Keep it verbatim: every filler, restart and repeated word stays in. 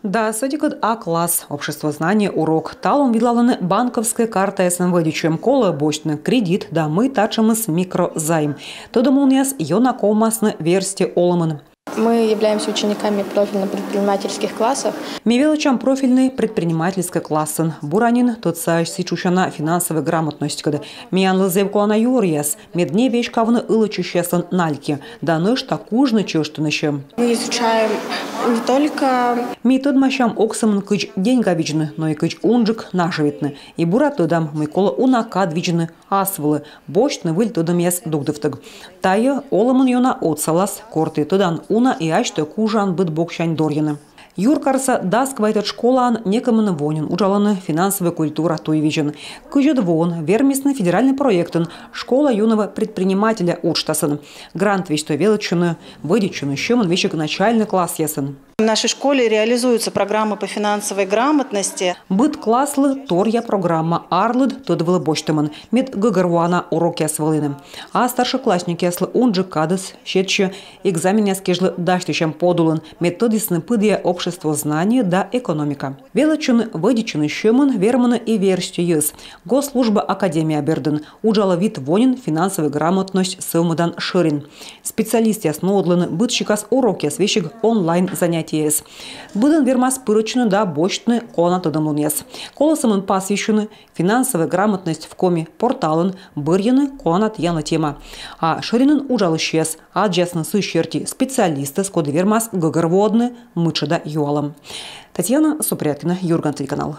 Дас ӧтикӧд А класс, обществознание урок. Талун видлалӧны банковскӧй картаясӧн вӧдитчӧм, колӧ босьтны кредит да мый татшӧмыс микрозайм. Тӧдӧмлунъяс ёна ковмасны верстьӧ олӧмын. Мы являемся учениками профильно-предпринимательских классов. Ми велӧдчам профильнӧй предпринимательскӧй классын. Бура нин тӧдсаӧсь сідз шусяна финансовӧй грамотностькӧд. Миянлы зэв колана юӧръяс, мед не веськавны ылӧдчысьяслӧн налькйӧ да нӧшта кужны чӧжтыны сьӧм. Мы изучаем не только Ми тӧдмасям ог сӧмын, кыдз деньга видзны, но и кыдз унджык нажӧвитны. И бура тӧдам, мый колӧ уна кад видзны ас вылӧ, босьтны выль тӧдӧмъяс дугдывтӧг. Тайӧ олӧмын ёна отсалас, кор тэ тӧдан уна и асьтӧ кужан быд боксянь дорйыны. Юркарса дас квайтӧд школаын некымын во нин уджалӧны финансовӧй культура туйвизьӧн. Кызьӧд воын вермисны федеральнӧй проектын «Школа юного предпринимателя» уджтасын. Грант весьтӧ велӧдчӧны вӧдитчыны сьӧмӧн весиг начальнӧй классъясын. В нашей школе реализуются программы по финансовой грамотности. Быд класслы торъя программа арлыд тӧд вылӧ босьтӧмӧн, мед гӧгӧрвоана урокъяс вылын. А старшеклассникъяслы унджык кадыс сетсьӧ экзаменъяс кежлӧ дасьтысьӧм подулын, мед тӧдісны пыдіа обществознание да экономика. Велӧдчыны вӧдитчыны сьӧмӧн вермӧны и верстьӧ йӧз. Госслужба академия бердын уджалӧ вит во нин финансовӧй грамотность сӧвмӧдан шӧрин. Специалистъяс нуӧдлӧны быд сикас урокъяс весиг онлайн занятиеяс. Быдӧн вермас пырӧдчыны да босьтны колана тӧдӧмлунъяс. Колӧ сӧмын пасйысьны «Финансовая грамотность в Коми» порталын бӧрйыны колана тіянлы тема. А шӧринын уджалысьяс аддзасны сы серти специалистӧс, коді вермас гӧгӧрвоӧдны мытшӧда юалӧм. Татьяна Супряткина, «Юрган» телеканал.